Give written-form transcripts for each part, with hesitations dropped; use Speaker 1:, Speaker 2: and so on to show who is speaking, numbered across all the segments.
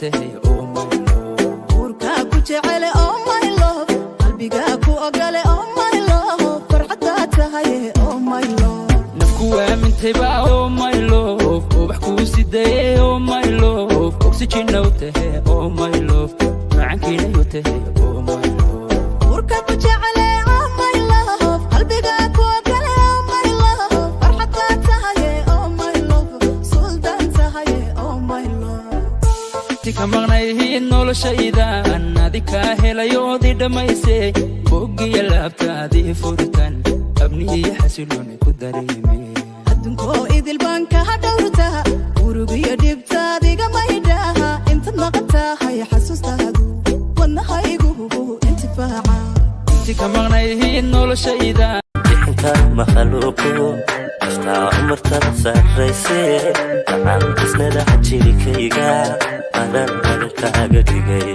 Speaker 1: Tahay, oh my love.
Speaker 2: Uurkaa ku jecele, oh my love, qalbigaa ku ogole, oh my love, farxaddaa tahay, oh my love.
Speaker 1: Nafku aamintayba, oh my love, ubax kuu sidaye, oh my love, oxygen-ow tahay, oh my love, macankiinayu tahay, oh my love.
Speaker 2: Uurkaa ku jecele, oh my love, qalbigaa ku ogole, oh my love, farxaddaa tahay, oh my love, suldaan tahay, oh my love.
Speaker 1: Ti ka maqnayhiid noloshaydan adi kaa helayoodii dhammaysay, boggiyo laabtaadii furitan abniyo xasilooni ku dareemay.
Speaker 2: Adduunkoo idil baan kaha dhowrtaa, urugiyo dhibtaadiga maydhaha. Intaad maqan tahay xasuustaadu wadnahaygu intifaaca.
Speaker 1: Ti ka maqnayhiid noloshaydan.
Speaker 3: Bixinta makhluuqu naftaa umartada sarrayse, gacan isnadaha jirikayga adan kaaga dhigay.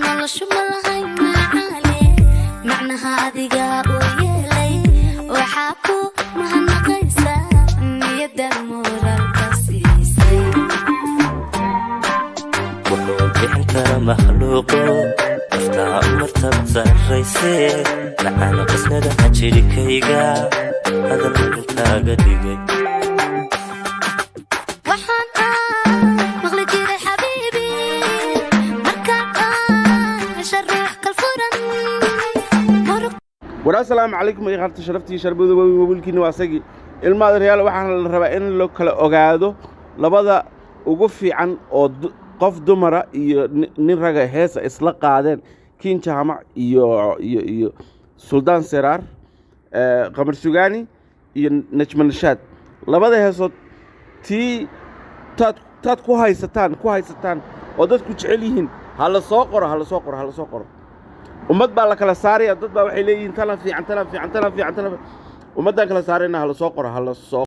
Speaker 4: Noloshu ma lahayn macaane, macnaha adiga uu yeelay. Waxaa ku mahadnaqaysaa niyadda moraalka siisay.
Speaker 3: Wuxuu bixin kara makhluuqu naftaa umartada sarrayse, gacan qisnadaha jirikayga adan kaaga dhigay.
Speaker 4: Waxaan aan maqli jiray xabiibi, markaan aan hesha ruux kalfuran murug.
Speaker 5: War assalaamu calaykum ay qarta sharaftii sharbada wiilkiina waa asagii ilma adeeryaal. Waxaana la rabaa in loo kala ogaado labada ugu fiican oo qof dumara iyo nin raga heesa isla qaadeen, Kiin Jaamac iyo Suldaan Seraar, Qamar Sugaani iyo Najma Nashaad. Labada heesood tii taad ku haysataan oo dadku jecel yihiin, ha la soo qoro, ha la soo qoro, ha la soo qoro. Ummad baa la kala saaraya. Dad baa waxay leeyihiin tala fiican, tala fiican, tala fiican, tala fiican. Ummaddaan kala saarayna, ha la soo qoro, ha la soo